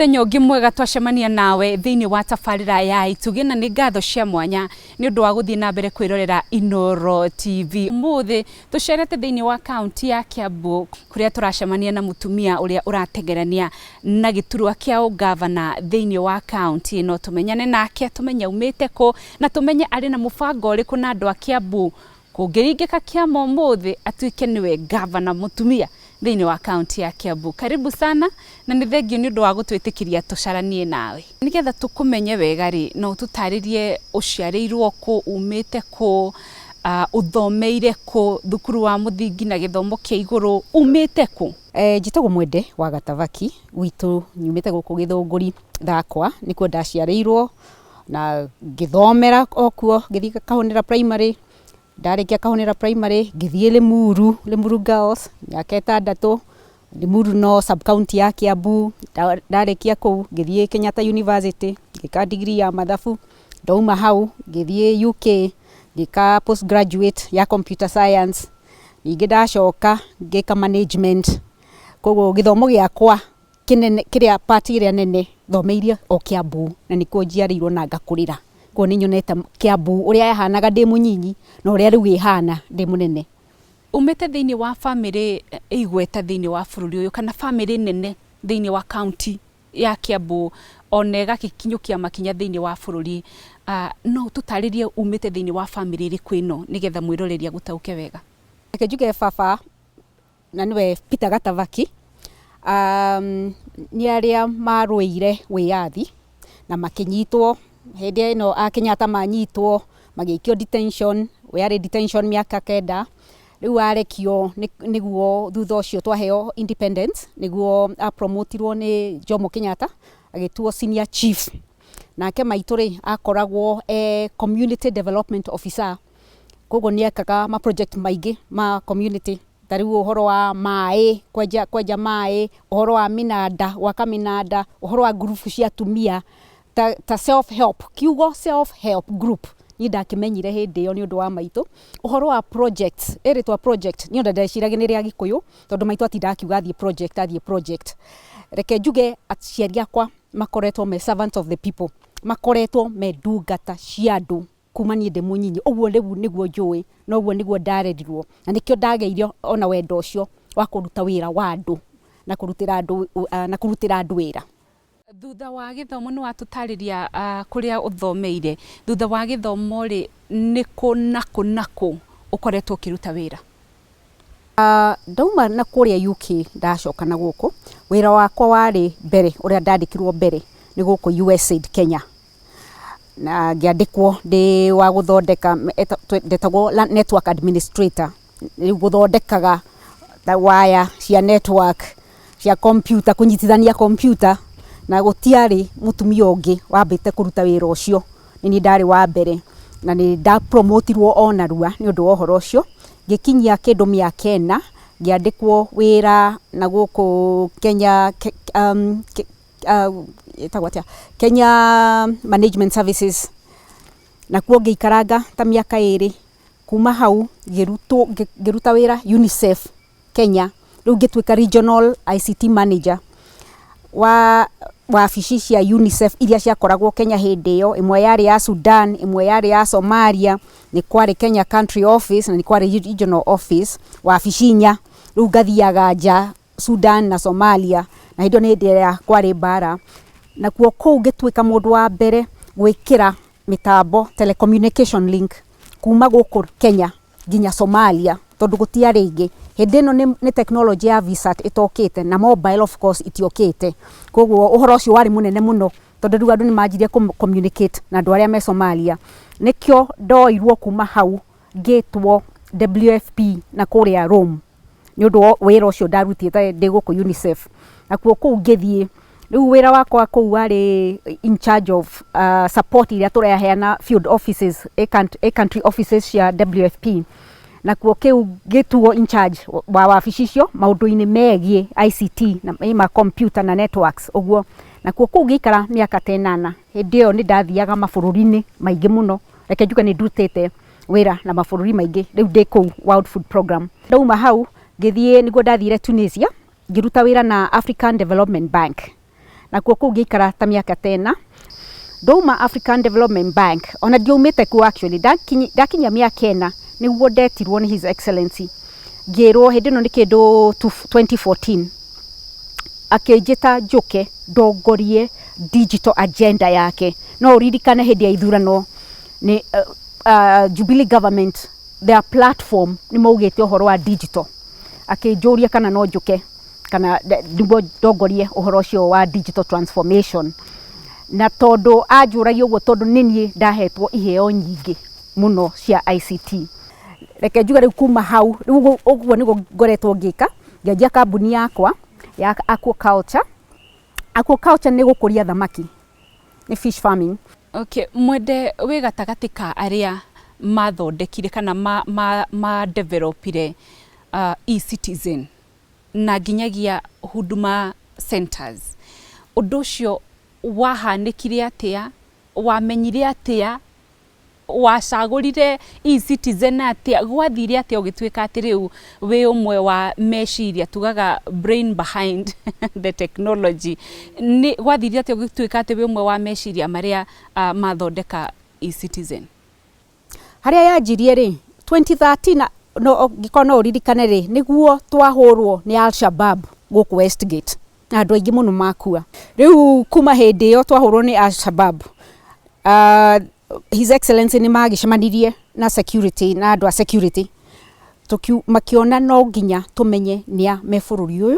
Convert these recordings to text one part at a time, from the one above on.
Mũthenya ũngĩ mwega twacemania nawe thĩinĩ wa tabarĩra ya Itugĩ, na nĩ ngatho cia mwanya nĩ ũndũ wa gũthiĩ na mbere kwĩrorera Inooro TV. Ũmũthĩ tũcerete thĩinĩ wa kaunti ya Kiambu kũrĩa tũracemania na mũtumia ũrĩa ũratengerania na gĩturwa kĩa ũngavana thĩinĩ wa kaunti ĩno. Tũmenyane nake, tũmenye aumĩte kũ, na tũmenye arĩ na mũbango ũrĩkũ na andũ a Kiambu kũngĩringĩka kĩama ũmũthĩ atuĩke nĩwe ngavana mũtumia thĩinĩ wa kaunti ya Kiambu. Karibu sana na nĩ thengiũ nĩ ũndũ wa gũtwĩtĩkĩria tũcaranie nawe. Nĩgetha tũkũmenye wega rĩ, no ũtũtarĩrie ũciarĩirwo kũ, umĩte kũ, ũthomeire kũ, thukuru wa mũthingi na gĩthomo kĩa igũrũ, umĩte kũ? Njĩtagwo Mwende wa Gatavaki, gwitũ nyumĩte gũkũ Gĩthũngũri Thakwa, nĩkuo ndaciarĩirwo na ngĩthomera o kuo, ngĩthiĩ Kahũnĩra Primary, ndarĩkia Kahũnĩra Primary ngĩthiĩ Limuru, Limuru Girls mĩaka 6, Limuru no sub county ya Kiambu, ndarĩkia kũu ngĩthiĩ Kenyatta University ngĩka degree ya mathabu, ndauma hau ngĩthiĩ UK ngĩka postgraduate ya computer science, ningĩ ndacoka ngĩka management, koguo gĩthomo gĩakwa kĩnene kĩrĩa part ĩrĩa nene thomeire o Kiambu na nĩkuo njiarĩirwo na ngakũrĩra, koguo nĩ nyonete Kiambu ũrĩa yahanaga ndĩ mũnyinyi na ũrĩa rĩu ĩhana ndĩ mũnene. Umĩte thĩinĩ wa bamĩrĩ igweta thĩinĩ wa bũrũri ũyũ kana bamĩrĩ nene thĩinĩ wa kaunti ya Kiambu ona ĩgagĩkinyũkia makinya thĩinĩ wa bũrũri, no ũtũtarĩrie umĩte thĩinĩ wa bamĩrĩ ĩrĩkũ ĩno nĩgetha mwĩroreri agũtaũke wega? Reke njuge baba na nĩwe Peter Gatavaki, nĩ arĩa marũĩire wĩyathi na makĩnyitwo hĩndĩ ĩno a Kenyatta manyitwo magĩikio detention, we arĩ detention mĩaka 9, rĩu arekio nĩguo thutha ũcio twaheo independence nĩguo apromotirwo nĩ Jomo Kenyatta agĩtuo senior chief. Nake maitũ rĩ akoragwo e community development officer, koguo nĩ ekaga ma project maingĩ ma community, ta rĩu ũhoro wa maĩ, kwenja maĩ, ũhoro wa mĩnanda, gwaka mĩnanda, ũhoro wa ngurubu cia atumia ta self help, kiugo self help group niĩ ndakĩmenyire hĩndĩ ĩyo nĩ ũndũ wa maitũ. Ũhoro wa projects, ĩrĩtwa project niĩ ona ndeciragia nĩ rĩa Gĩkũyũ tondũ maitũ atindaga akiuga athiĩ project, athiĩ project. Reke njuge aciari akwa makoretwo me servants of the people, makoretwo me ndungata cia andũ kuma niĩ ndĩ mũnyinyi, ũguo rĩu nĩguo njũĩ na ũguo nĩguo ndarerirwo, na nĩkĩo ndagĩire ona wendo ũcio wa kũruta wĩra wa andũ na kũrutĩra andũ, na kũrutĩra andũ wĩra. Thutha wa gĩthomo nĩ watũtarĩria kũrĩa ũthomeire, thutha wa gĩthomo rĩ nĩ kũ na kũ na kũ ũkoretwo ũkĩruta wĩra? Ndauma na kũrĩa UK ndacoka na gũkũ, wĩra wakwa warĩ mbere ũrĩa ndandĩkirwo mbere nĩ gũkũ USAID Kenya, na ngĩandĩkwo ndĩ wa gũthondeka, ndetagwo network administrator, rĩu gũthondekaga ta waya cia network cia computer, kũnyitithania computer, na gũtiarĩ mũtumia ũngĩ wambĩte kũruta wĩra ũcio, nĩ niĩ ndarĩ wa mbere na nĩ ndapromotirwo o narua nĩ ũndũ wa ũhoro ũcio. Ngĩkinyia kĩndũ mĩaka 4 ngĩandĩkwo wĩra na gũkũ Kenya, ĩtagwo atĩa, Kenya Management Services, nakuo ngĩikaranga ta mĩaka 2. Kuma hau ngĩruta wĩra UNICEF Kenya, rĩu ngĩtuĩka regional ICT manager wa wabici cia UNICEF iria ciakoragwo Kenya hĩndĩ ĩyo, ĩmwe yarĩ ya Sudan, ĩmwe yarĩ ya Somalia, nĩ kwarĩ Kenya country office na nĩ kwarĩ regional office, wabici 4. Rĩu ngathiaga nja Sudan na Somalia, na hĩndĩ ĩyo nĩ hĩndĩ ĩrĩa kwarĩ mbara, nakuo kũu ngĩtuĩka mũndũ wa mbere gwĩkĩra mĩtambo telecommunication link kuma gũkũ Kenya nginya Somalia, tondũ gũtiarĩ ingĩ hĩndĩ ĩno nĩ technology ya VSAT ĩtokĩte na mobile of course itiokĩte, koguo ũhoro ũcio warĩ mũnene mũno tondũ rĩu andũ nĩ manjirie communicate na andũ arĩa me Somalia. Nĩkĩo ndoirwo kuma hau ngĩtwo WFP na kũrĩa Rome nĩ ũndũ wa wĩra ũcio ndarutĩte ndĩ gũkũ UNICEF. Nakuo kũu ngĩthiĩ, rĩu wĩra wakwa kũu warĩ in charge of support iria tũraheana field offices, a country offices cia WFP, nakuo kĩu ngĩtuo in charge wa wabici icio maũndũ-inĩ megiĩ ICT na ma computer na networks ũguo. Nakuo kũu ngĩikara mĩaka ta 8. Hĩndĩ ĩyo nĩ ndathiaga mabũrũri-inĩ maingĩ mũno, reke njuge nĩ ndutĩte wĩra na mabũrũri maingĩ, rĩu ndĩ kũu World Food Program. Ndauma hau ngĩthiĩ, nĩguo ndathire Tunisia ngĩruta wĩra na African Development Bank. Nakuo kũu ngĩikara ta mĩaka ta ĩna. Ndauma African Development Bank, ona ndiaumĩte kuo actually, ndakinyia mĩaka 4 nĩguo ndetirwo nĩ His Excellency. Ngĩrwo hĩndĩ ĩno nĩ kĩndũ 2014, akĩnjĩta njũke ndongorie digital agenda yake. No ũririkane hĩndĩ ya ithurano nĩ Jubilee government, their platform nĩ maugĩte ũhoro wa digital. Akĩnjũria kana no njũke kana nĩguo ndongorie ũhoro ũcio wa digital transformation. Na tondũ anjũragia ũguo tondũ nĩ niĩ ndahetwo iheo nyingĩ mũno cia ICT. Reke njuge rĩu kuma hau rĩu ũguo nĩguo ngoretwo ngĩka, ngĩanjia kambuni yakwa ya aquaculture. Aquaculture nĩ gũkũria thamaki, nĩ fish farming. Okay, Mwende, wĩ gatagatĩ ka arĩa mathondekire kana ma developire e-Citizen na nginyagia Huduma Centers. Ũndũ ũcio wahanĩkire atĩa? Wamenyire atĩa? Wacagũrire e-Citizen atĩa? Gwathire atĩa ũgĩtuĩka atĩ rĩu wĩ ũmwe wa meciria, tugaga brain behind the technology? Nĩ gwathire atĩa ũgĩtuĩka atĩ wĩ ũmwe wa meciria marĩa mathondeka e-Citizen? Harĩa yanjirie rĩ, 2013, no ngĩkorwo no ũririkane rĩ, nĩguo twahũrwo nĩ Al-Shabab gũkũ Westgate na andũ aingĩ mũno makua. Rĩu kuma hĩndĩ ĩyo twahũrwo nĩ Al-Shabab, His Excellency nĩ magĩcemanirie na security na andũ a security, makĩona no nginya tũmenye nĩa me bũrũri ũyũ,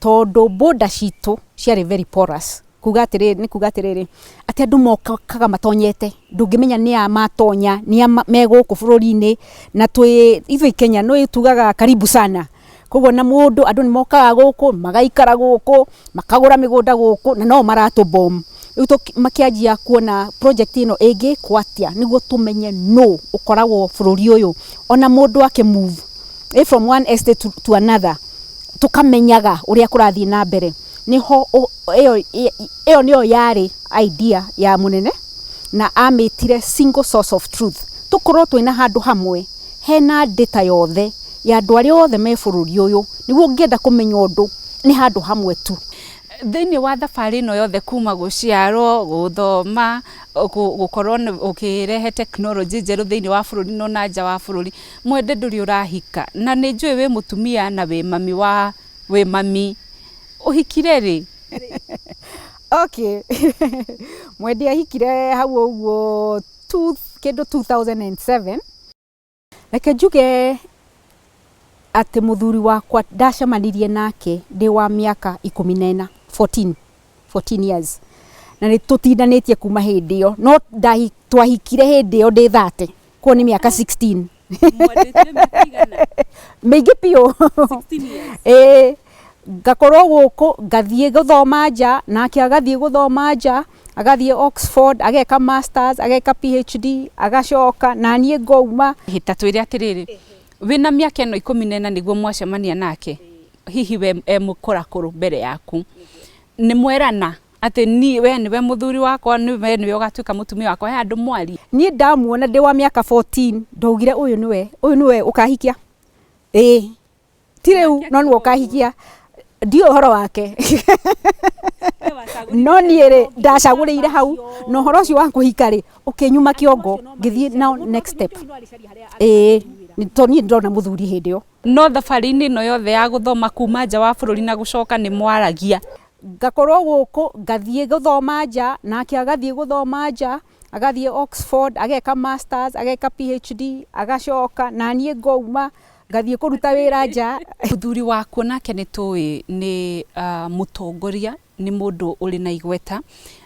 tondũ border citũ ciarĩ very porous. Kuga atĩrĩrĩ, nĩ kuga atĩrĩrĩ, atĩ andũ mokaga matonyete, ndũngĩmenya nĩa matonya, nĩa me gũkũ bũrũri-inĩ, na twĩ ithuĩ Kenya nĩ tugaga karibu sana. Koguo na mũndũ, andũ nĩ mokaga gũkũ, magaikara gũkũ, makagũra mĩgũnda gũkũ, na no maratũ bomb. Rĩu makĩanjia kuona project ĩno ĩngĩkwo atĩa nĩguo tũmenye nũ ũkoragwo bũrũri ũyũ, ona mũndũ akĩ move from one estate to another, tũkamenyaga ũrĩa kũrathiĩ na mbere. Nĩho ĩyo nĩyo yarĩ idea ya mũnene, na amĩtire single source of truth. Tũkorwo twĩna handũ hamwe hena data yothe ya andũ arĩa othe me bũrũri ũyũ, nĩguo ũngĩenda kũmenya ũndũ nĩ handũ hamwe tu. Thĩinĩ wa thabarĩ ĩno yothe, kuma gũciarwo, gũthoma, gũkorwo ũkĩrehe tekinoronjĩ njerũ thĩinĩ wa bũrũri no na nja wa bũrũri, Mwende, ndũrĩ ũrahika, na nĩ njũĩ wĩ mũtumia na wĩ mami wa wĩ mami. Ũhikire rĩ? Okay, Mwende ahikire hau ũguo kĩndũ 2007. Reke njuge atĩ mũthuri wakwa ndacemanirie nake ndĩ wa mĩaka 14, 14 years, na nĩ tũtindanĩtie kuma hĩndĩ ĩyo, no twahikire hĩndĩ ĩyo ndĩ 30, koguo nĩ mĩaka 16. Mwendetire mĩaka igana? Mĩingĩ biũ. 16 years. Ĩĩ, ngakorwo gũkũ, ngathiĩ gũthoma nja, nake agathiĩ gũthoma nja, agathiĩ Oxford, ageka masters, ageka PhD, agacoka na niĩ ngauma. Ta twĩre atĩrĩrĩ, wĩna mĩaka ĩno 14 nĩguo mwacemania nake, hihi we e mũkũrakũrũ mbere yaku, nĩ mwerana atĩ ni we nĩwe mũthuri wakwa, nĩ we nĩwe ũgatuĩka mũtumia wakwa? He andũ mwari? Niĩ ndamuona ndĩ wa mĩaka 14, ndaugire ũyũ nĩwe, ũyũ nĩwe ũkahikia. Ĩĩ, ti rĩu, no nĩwe ũkahikia. Ndiũĩ ũhoro wake, no niĩ rĩ, ndacagũrĩire hau, na ũhoro ũcio wa kũhika rĩ, ũkĩnyuma kĩongo, ngĩthiĩ now next step. Ĩĩ, to niĩ ndĩrona mũthuri hĩndĩ ĩyo. No thabarĩ-inĩ ĩno yothe ya gũthoma kuma nja wa bũrũri na gũcoka nĩ mwaragia? Ngakorwo gũkũ, ngathiĩ gũthoma nja, nake agathiĩ gũthoma nja, agathiĩ Oxford, ageka masters, ageka PhD, agacoka na niĩ ngauma, ngathiĩ kũruta wĩra nja. Mũthuri waku nake nĩ tũĩ nĩ mũtongoria, nĩ mũndũ ũrĩ na igweta,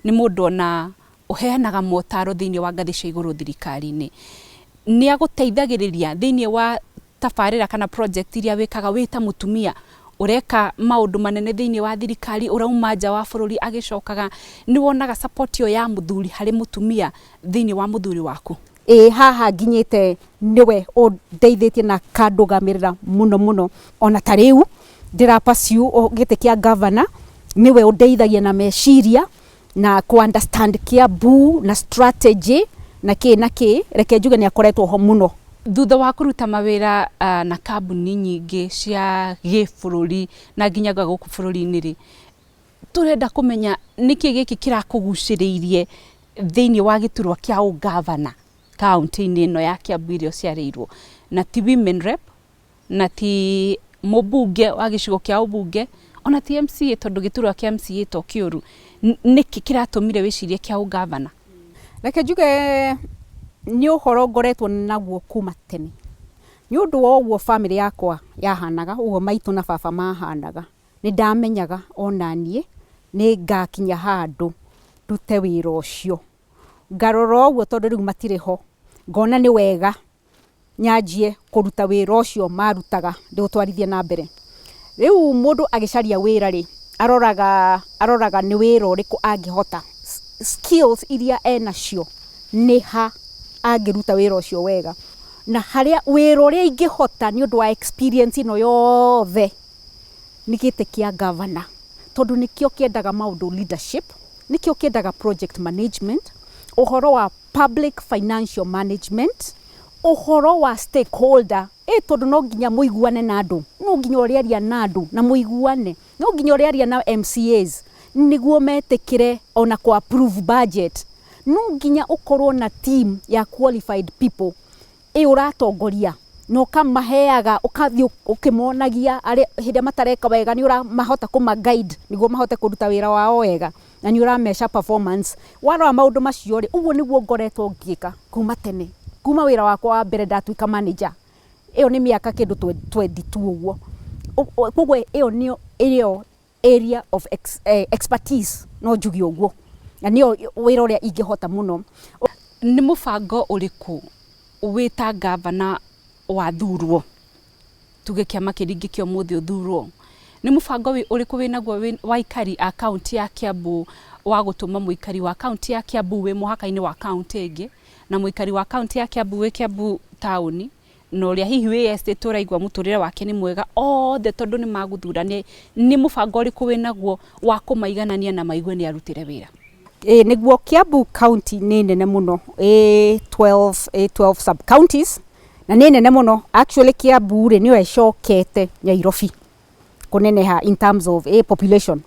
nĩ mũndũ ona ũheanaga motaro thĩinĩ wa ngathĩ cia igũrũ thirikari-inĩ. Nĩ agũteithagĩrĩria thĩinĩ wa tabarĩra kana project iria wĩkaga wĩ ta mũtumia ũreka maũndũ manene thĩinĩ wa thirikari, ũrauma nja wa bũrũri agĩcokaga? Nĩ wonaga support ĩyo ya mũthuri harĩ mũtumia thĩinĩ wa mũthuri waku? Ĩĩ, haha nginyĩte nĩwe ũndeithĩtie na kandũgamĩrĩra mũno mũno. Ona ta rĩu ndĩra pursue gĩtĩ kĩa governor, nĩwe ũndeithagia na meciria na kũ understand Kiambu na strategy na kĩ na kĩ. Reke njuge nĩ akoretwo ho mũno. Thutha wa kũruta mawĩra na kambuni nyingĩ cia gĩbũrũri na nginyagia gũkũ bũrũri-inĩ rĩ, Tũrenda kũmenya nĩkĩ gĩkĩ kĩrakũgucĩrĩirie thĩinĩ wa gĩturwa kĩa ũgavana kaunti-inĩ ĩno ya Kiambu ĩrĩa ũciarĩirwo, na ti women rep, na ti mũmbunge wa gĩcigo kĩa ũmbunge, ona ti MCA, tondũ gĩturwa kĩa MCA to kĩũru. Nĩkĩ kĩratũmire wĩcirie kĩa ũgavana? Reke njuge nĩ ũhoro ngoretwo naguo kuma tene, nĩ ũndũ wa ũguo bamĩrĩ yakwa yahanaga, ũguo maitũ na baba mahanaga. Nĩ ndamenyaga ona niĩ nĩ ngakinya handũ ndute wĩra ũcio. Ngarora ũguo, tondũ rĩu matirĩ ho, ngona nĩ wega nyanjie kũruta wĩra ũcio marutaga, ndĩũtwarithie na mbere. Rĩu mũndũ agĩcaria wĩra rĩ, aroraga nĩ wĩra ũrĩkũ angĩhota, skills iria enacio, nĩ ha angĩruta wĩra ũcio wega. Na harĩa wĩra ũrĩa ingĩhota nĩ ũndũ wa experience ĩno yothe nĩ gĩtĩ kĩa gavana, tondũ nĩkĩo kĩendaga maũndũ leadership, nĩkĩo kĩendaga project management, ũhoro wa public financial management, ũhoro wa stakeholder, tondũ no nginya mũiguane na andũ, no nginya ũrĩaria na andũ na mũiguane, no nginya ũrĩaria na MCAs nĩguo metĩkĩre ona kũ approve budget, no nginya ũkorwo na team ya qualified people ũratongoria na ũkamaheaga, ũkathiĩ ũkĩmonagia arĩa hĩndĩ ĩrĩa matareka wega, nĩ ũramahota kũma guide nĩguo mahote kũruta wĩra wao wega, na nĩ ũrameasure performance. Warora maũndũ macio rĩ, ũguo nĩguo ngoretwo ngĩka kuma tene, kuma wĩra wakwa wa mbere ndatuĩka manager. Ĩyo nĩ mĩaka kĩndũ 22 ũguo. Koguo ĩyo nĩyo ĩyo area of expertise, no njuge ũguo, na nĩyo wĩra ũrĩa ingĩhota mũno. Nĩ mũbango ũrĩkũ wĩ ta gavana wathurwo, tuge kĩama kĩringĩ kĩa ũmũthĩ ũthurwo, nĩ mũbango ũrĩkũ wĩnaguo wa aikari a kaunti ya Kiambu wa gũtũma mũikari wa kaunti ya Kiambu wĩ mũhaka-inĩ wa kaunti ĩngĩ na mũikari wa kaunti ya Kiambu wĩ Kiambu taũni na ũrĩa hihi wĩ estate ũraigua mũtũrĩre wake nĩ mwega, othe tondũ nĩ magũthura, nĩ mũbango ũrĩkũ wĩnaguo wa kũmaiganania na maigue nĩ arutĩre wĩra? Ĩ nĩguo, Kiambu County nĩ nene mũno, ĩ 12 ĩ 12 sub counties na nĩ nene mũno. Actually, Kiambu rĩ, nĩyo ĩcokete Nairobi kũneneha in terms of population.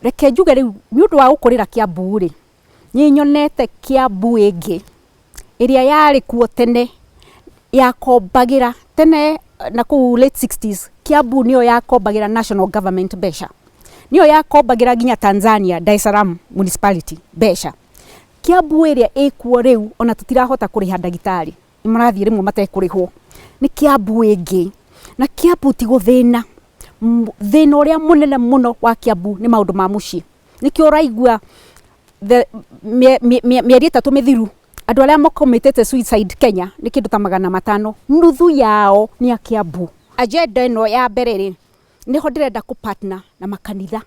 Reke njuge rĩu, nĩ ũndũ wa gũkũrĩra Kiambu rĩ, nĩ nyonete Kiambu ĩngĩ ĩrĩa yarĩ kuo tene, yakombagĩra tene na kũu late 60s. Kiambu nĩyo yakombagĩra national government mbeca, nĩyo yakombagĩra nginya Tanzania, Dar es Salaam municipality mbeca. Kiambu ĩrĩa ĩkuo rĩu, ona tũtirahota kũrĩha ndagĩtarĩ, nĩ marathiĩ rĩmwe matekũrĩhwo. Nĩ Kiambu ĩngĩ. Na Kiambu ti gũthĩna. Thĩna ũrĩa mũnene mũno wa Kiambu nĩ maũndũ ma mũciĩ. Nĩkĩo ũraigua mĩeri 3 mĩthiru, andũ arĩa makomitĩte suicide Kenya nĩ kĩndũ ta 500, nuthu yao nĩ a Kiambu. Agenda ĩno ya mbere rĩ, nĩho ndĩrenda kũ partner na makanitha,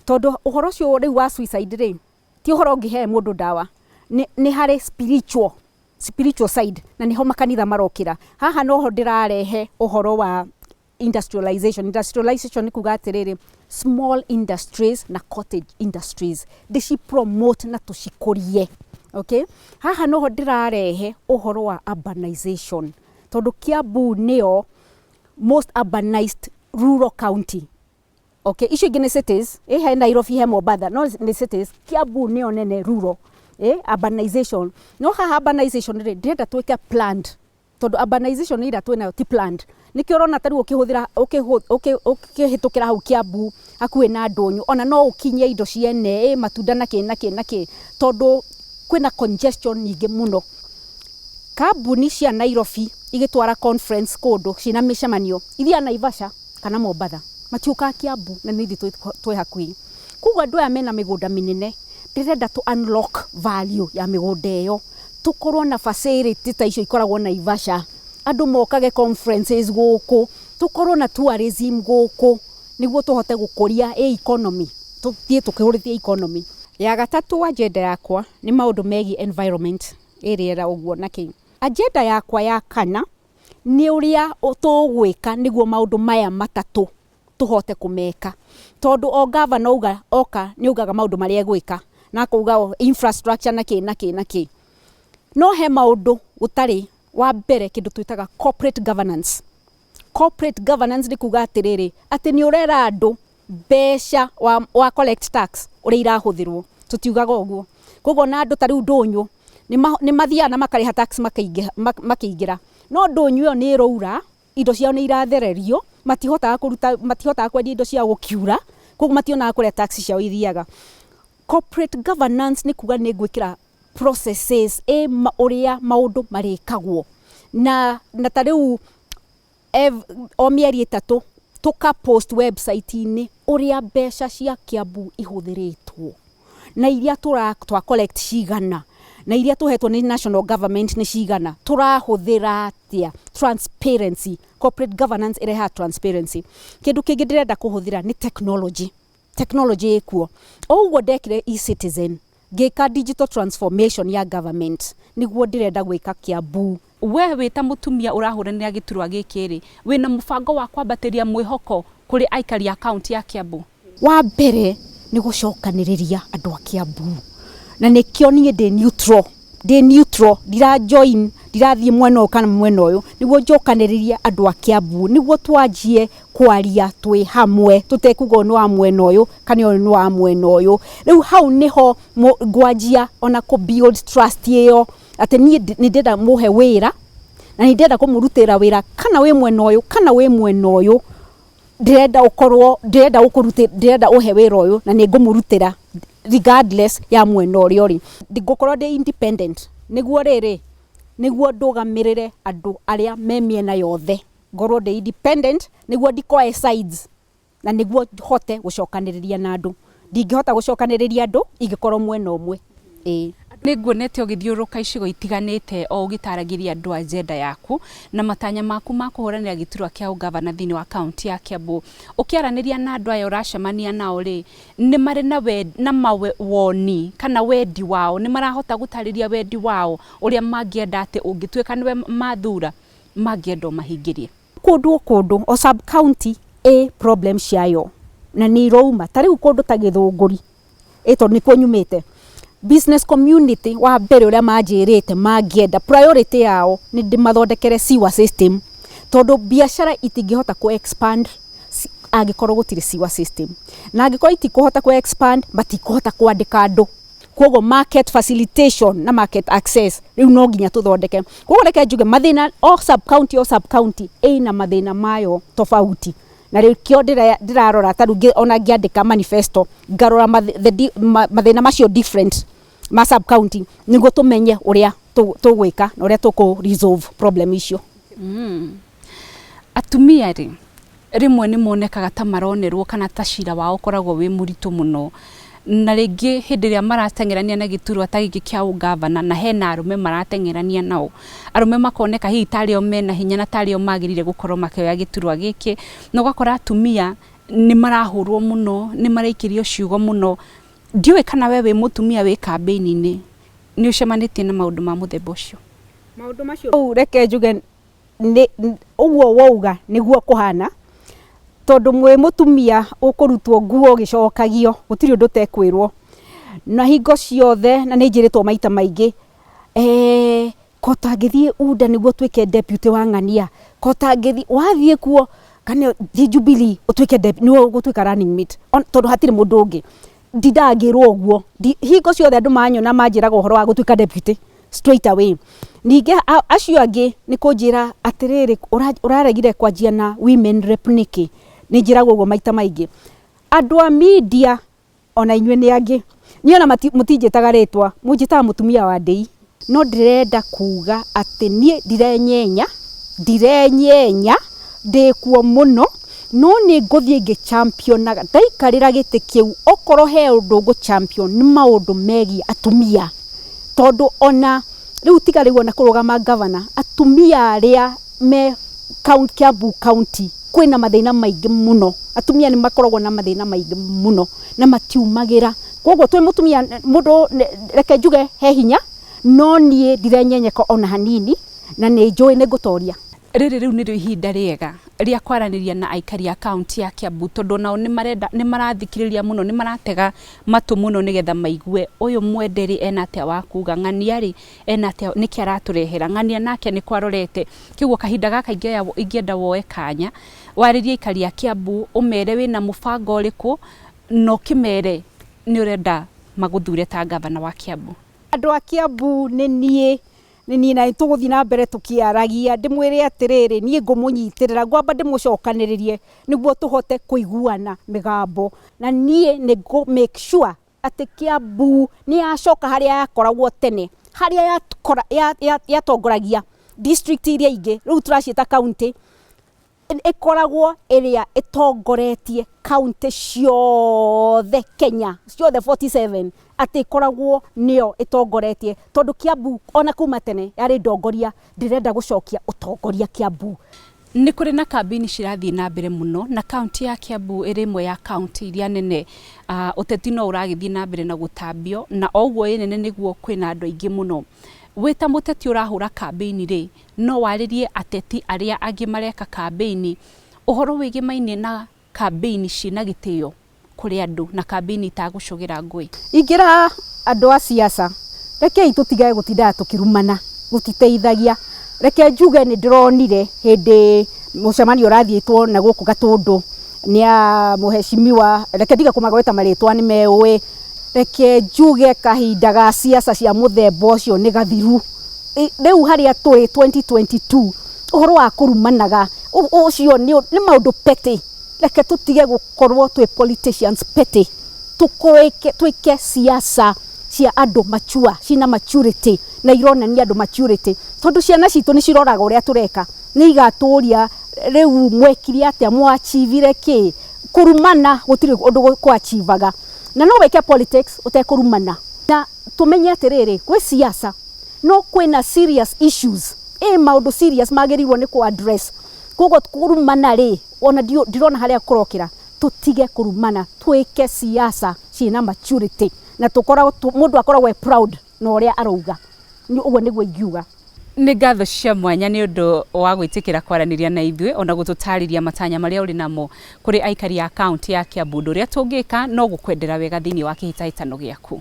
tondũ ũhoro ũcio rĩu wa suicide rĩ, ti ũhoro ũngĩhe mũndũ ndawa, nĩ harĩ spiritual side, na nĩho makanitha marokĩra. Haha noho ndĩrarehe ũhoro wa industrialization. Industrialization nĩ kuga atĩrĩrĩ, small industries na cottage industries ndĩci promote na tũcikũrie. Okay, haha noho ndĩrarehe ũhoro wa urbanization, tondũ Kiambu nĩyo most urbanized rural county. Okay, icio ingĩ nĩ cities, he Nairobi, he Mombatha, no nĩ cities. Kiambu nĩyo nene rural. Urbanization, no haha urbanization rĩ, ndĩrenda twĩke planned, tondũ urbanization ĩrĩa twĩnayo ti planned. Nĩkĩo ũrona ta rĩu ũkĩhũthĩra ũkĩhĩtũkĩra hau Kiambu hakuhĩ na ndũnyũ, ona no ũkinye indo ciene, matunda na kĩ na kĩ na kĩ, tondũ kwĩna congestion nyingĩ mũno. Kambuni cia Nairobi igĩtwara conference kũndũ ciĩna mĩcemanio, ithiaga Naivasha kana Mombatha, matiũkaga Kiambu, na nĩ ithuĩ twĩ hakuhĩ. Koguo andũ aya mena mĩgũnda mĩnene, ndĩrenda tũ unlock value ya mĩgũnda ĩyo, tũkorwo na facility ta icio ikoragwo Naivasha, andũ mokage conferences gũkũ, tũkorwo na tourism gũkũ, nĩguo tũhote gũkũria economy, tũthiĩ tũkũrĩtie economy. Ya gatatũ, agenda yakwa nĩ maũndũ megiĩ environment, rĩera ũguo na kĩ. Agenda yakwa ya kana nĩ ũrĩa tũgwĩka nĩguo maũndũ maya matatũ tũhote kũmeka, tondũ o gavana auga oka nĩ augaga maũndũ marĩa egwĩka na akauga infrastructure na kĩ na kĩ na kĩ, no he maũndũ gũtarĩ. Wa mbere, kĩndũ twĩtaga corporate governance. Corporate governance nĩ kuga atĩrĩrĩ, atĩ nĩ ũrera andũ Mbeca wa collect tax ũrĩa irahũthĩrwo, tũtiugaga ũguo. Koguo na andũ ta rĩu ndũnyũ nĩ mathiaga na makarĩha tax makĩingĩra, no ndũnyũ ĩyo nĩ ĩroura, indo ciao nĩ irathererio, matihotaga kũruta, matihotaga kwendia indo ciao gũkiura, koguo mationaga kũrĩa tax ciao ithiaga. Corporate governance nĩ kuga nĩ ngwĩkĩra processes ĩ ũrĩa maũndũ marĩkagwo na ta rĩu o mĩeri 3 tũka post website-inĩ ũrĩa mbeca cia Kiambu ihũthĩrĩtwo na iria twa collect cigana na iria tũhetwo nĩ national government nĩ cigana, tũrahũthĩra atĩa. Transparency, corporate governance ĩrehaga transparency. Kĩndũ kĩngĩ ndĩrenda kũhũthĩra nĩ technology. Technology ĩkuo. O ũguo ndekire eCitizen, ngĩka digital transformation ya government, nĩguo ndĩrenda gwĩka Kiambu. We wĩ ta mũtumia ũrahũranĩra gĩturwa gĩkĩ rĩ, wĩna mũbango wa kwambatĩria mwĩhoko kũrĩ aikari a kaunti ya Kiambu? Wa mbere nĩ gũcokanĩrĩria andũ a Kiambu, na nĩkĩo niĩ ndĩ neutral, ndĩ neutral, ndira join, ndirathiĩ mwena ũyũ kana mwena ũyũ, nĩguo njokanĩrĩrie andũ a Kiambu, nĩguo twanjie kwaria twĩ hamwe, tũtekuga ũyũ nĩ wa mwena ũyũ kana ũyũ nĩ wa mwena ũyũ. Rĩu hau nĩho ngwanjia ona kũ build trust ĩyo, atĩ niĩ nĩ ndĩrenda mũhe wĩra na nĩ ndĩrenda kũmũrutĩra wĩra, kana wĩ mwena ũyũ kana wĩ mwena ũyũ, ndĩrenda ũkorwo, ndĩrenda ũkũrutĩ, ndĩrenda ũhe wĩra ũyũ na nĩ ngũmũrutĩra regardless ya mwena ũrĩa ũrĩ. Ngũkorwo ndĩ independent nĩguo rĩrĩ, nĩguo ndũgamĩrĩre andũ arĩa me mĩena yothe, ngorwo ndĩ independent nĩguo ndikoe sides na nĩguo hote gũcokanĩrĩria na andũ. Ndingĩhota gũcokanĩrĩria andũ ingĩkorwo mwena ũmwe. Ĩĩ. Nĩ nguonete ũgĩthiũrũrũka icigo itiganĩte o ũgĩtaragĩria andũ agenda yaku na matanya maku ma kũhũranĩra gĩturwa kĩa ũgavana thĩinĩ wa kaunti ya Kiambu. Ũkĩaranĩria na andũ aya ũracemania nao rĩ, nĩ marĩ na na mawoni kana wendi wao, nĩ marahota gũtarĩria wendi wao ũrĩa mangĩenda atĩ ũngĩtuĩka nĩwe mathura mangĩenda ũmahingĩrie? Kũndũ o kũndũ o sub county ĩ problem ciayo na nĩ irouma. Ta rĩu kũndũ ta Gĩthũngũri, ĩ tondũ nĩkuo nyumĩte, business community wa mbere ũrĩa manjĩrĩte mangĩenda priority yao nĩ ndĩmathondekere sewer system, tondũ biacara itingĩhota kũ expand angĩkorwo gũtirĩ sewer system, na angĩkorwo itikũhota kũ expand matikũhota kwandĩka andũ. Koguo market facilitation na market access rĩu no nginya tũthondeke. Koguo reke njuge mathĩna o sub county, o sub county ĩna mathĩna mayo tofauti, na rĩkĩo ndĩrarora ta rĩu ona ngĩandĩka manifesto ngarora mathĩna macio different ma sub county, nĩguo tũmenye ũrĩa tũgwĩka na ũrĩa tũkũ resolve problem icio. Atumia rĩ, rĩmwe nĩ monekaga ta maronerwo kana ta cira wao ũkoragwo wĩ mũritũ mũno, na rĩngĩ hĩndĩ ĩrĩa marateng'erania na gĩturwa ta gĩkĩ kĩa ũgavana na hena arũme marateng'erania nao, arũme makoneka hihi tarĩ o mena hinya na tarĩ o magĩrĩire gũkorwo makĩoya gĩturwa gĩkĩ, na ũgakora atumia nĩ marahũrwo mũno, nĩ maraikĩrio ciugo mũno. Ndiũĩ kana we wĩ mũtumia wĩ kambĩini-inĩ nĩ ũcemanĩtie na maũndũ ma mũthemba ũcio? Maũndũ macio rĩu reke njuge nĩ ũguo wauga nĩguo kũhana, tondũ mwĩ mũtumia ũkũrutwo nguo ũgĩcokagio, gũtirĩ ũndũ ũtekwĩrwo na hingo ciothe, na nĩ njĩrĩtwo maita maingĩ, ko ũtangĩthiĩ UNDA nĩguo ũtuĩke deputy wa ng'ania, ko ũtangĩthiĩ, wathiĩ kuo kana thiĩ Jubilee ũtuĩke nĩwe ũgũtuĩka running mate, tondũ hatirĩ mũndũ ũngĩ. Ndindaga ngĩrwo ũguo, hingo ciothe andũ manyona manjĩraga ũhoro wa gũtuĩka deputy straight away. Ningĩ acio angĩ nĩ kũnjĩra atĩrĩrĩ, ũraregire kwanjia na women rep nĩkĩ? Nĩ njĩragwo ũguo maita maingĩ. Andũ a media ona inyuĩ nĩ angĩ, niĩ ona mũtinjĩtaga rĩtwa, mũnjĩtaga mũtumia wa ndĩi. No ndĩrenda kuga atĩ niĩ ndirenyenya, ndirenyenya, ndĩkuo mũno, no nĩ ngũthiĩ ngĩ championaga. Ndaikarĩra gĩtĩ kĩu, okorwo he ũndũ ngũ champion nĩ maũndũ megiĩ atumia, tondũ ona rĩu tiga rĩu ona kũrũgama gavana, atumia arĩa me Kiambu county kwĩna mathĩna maingĩ mũno. Atumia nĩ makoragwo na mathĩna maingĩ mũno na matiumagĩra. Koguo twĩ mũtumia mũndũ, reke njuge he hinya, no niĩ ndirenyenyeka ona hanini, na nĩ njũĩ nĩ ngũtoria. Rĩrĩ rĩu nĩrĩo ihinda rĩega rĩa kwaranĩria na aikari a kaunti ya Kiambu, tondũ nao nĩ marenda, nĩ marathikĩrĩria mũno, nĩ maratega matũ mũno nĩgetha maigue ũyũ mwende rĩ ena atĩa wa kuga, ng'ania rĩ ena atĩa, nĩkĩ aratũrehera, ng'ania nake nĩkũ arorete. Kĩguo kahinda gaka ingĩenda woe kanya warĩrie aikari a Kiambu, ũmere wĩna mũbango ũrĩkũ na ũkĩmere nĩ ũrenda magũthure ta gavana wa Kiambu. Andũ a Kiambu nĩ niĩ, nĩ niĩ na tũgũthiĩ na mbere tũkĩaragia, ndĩmwĩre atĩrĩrĩ, niĩ ngũmũnyitĩrĩra, ngwamba ndĩmũcokanĩrĩrie nĩguo tũhote kũiguana mĩgambo, na niĩ nĩ ngũ make sure atĩ Kiambu nĩ yacoka harĩa yakoragwo tene, harĩa yatongoragia district iria ingĩ, rĩu tũraciĩta county, ĩkoragwo ĩrĩa ĩtongoretie county ciothe Kenya, ciothe 47, atĩ ĩkoragwo nĩyo ĩtongoretie, tondũ Kiambu ona kuma tene yarĩ ndongoria, ndĩrenda gũcokia ũtongoria Kiambu. Nĩ kũrĩ na kambĩini cirathiĩ na mbere mũno, na kaunti ya Kiambu ĩrĩ ĩmwe ya kaunti iria nene. Ũteti no ũragĩthiĩ na mbere na gũtambio, na o ũguo ĩ nene nĩguo kwĩna andũ aingĩ mũno. Wĩ ta mũteti ũrahũra kambĩini rĩ, no warĩrie ateti arĩa angĩ mareka kambĩini ũhoro wĩgĩmainie na kambĩini ciĩna gĩtĩo kũrĩ andũ na kambĩini itagũcũgĩra ngũĩ? Ingĩra andũ a siasa, rekei tũtigage gũtindaga tũkĩrumana, gũtiteithagia. Reke njuge nĩ ndĩronire hĩndĩ mũcemanio ũrathiĩtwo na gũkũ Gatũndũ nĩ a mũheshimiwa, reke ndige kũmagweta marĩtwa nĩ meũĩ. Reke njuge kahinda ga siasa cia mũthemba ũcio nĩ gathiru. Rĩu harĩa tũrĩ 2022, ũhoro wa kũrumanaga ũcio nĩ maũndũ petty. Reke tũtige gũkorwo twĩ politicians petty, twĩke siasa cia andũ mature, cina maturity na ironania andũ maturity, tondũ ciana citũ nĩ ciroraga ũrĩa tũreka, nĩ igatũria rĩu mwekire atĩa, mwachivire kĩ. Kũrumana gũtirĩ ũndũ kũachivaga, na no wĩke politics ũtekũrumana. Na tũmenye atĩrĩrĩ, gwĩ siasa no kwĩna serious issues, ĩ maũndũ serious magĩrĩirwo nĩ kũ address. Koguo kũrumana rĩ, ona ndirona harĩa kũrokĩra. Tũtige kũrumana, twĩke siasa ciĩna maturity, na tũkoragwo mũndũ akoragwo e proud na ũrĩa arauga. Ũguo nĩguo ingiuga. Nĩ ngatho cia mwanya nĩ ũndũ wa gwĩtĩkĩra kwaranĩria na ithuĩ ona gũtũtarĩria matanya marĩa ũrĩ namo kũrĩ aikari a kaunti ya Kiambu. Ũndũ ũrĩa tũngĩka no gũkwendera wega thĩinĩ wa kĩhĩtahĩtano gĩaku.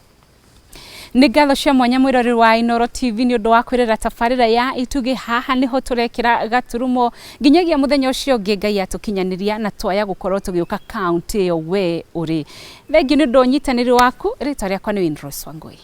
Nĩ ngatho cia mwanya mwĩroreri wa Inooro TV nĩ ũndũ wa kwĩrora tabarĩra ya Itugĩ. Haha nĩho tũrekĩra gaturumo nginyagia mũthenya ũcio ũngĩ Ngai atũkinyanĩria na twaya gũkorwo tũgĩũka kaunti ĩyo we ũrĩ. Thengiũ nĩ ũndũ wa ũnyitanĩri waku. Rĩtwa rĩakwa nĩ Winrose Wangui.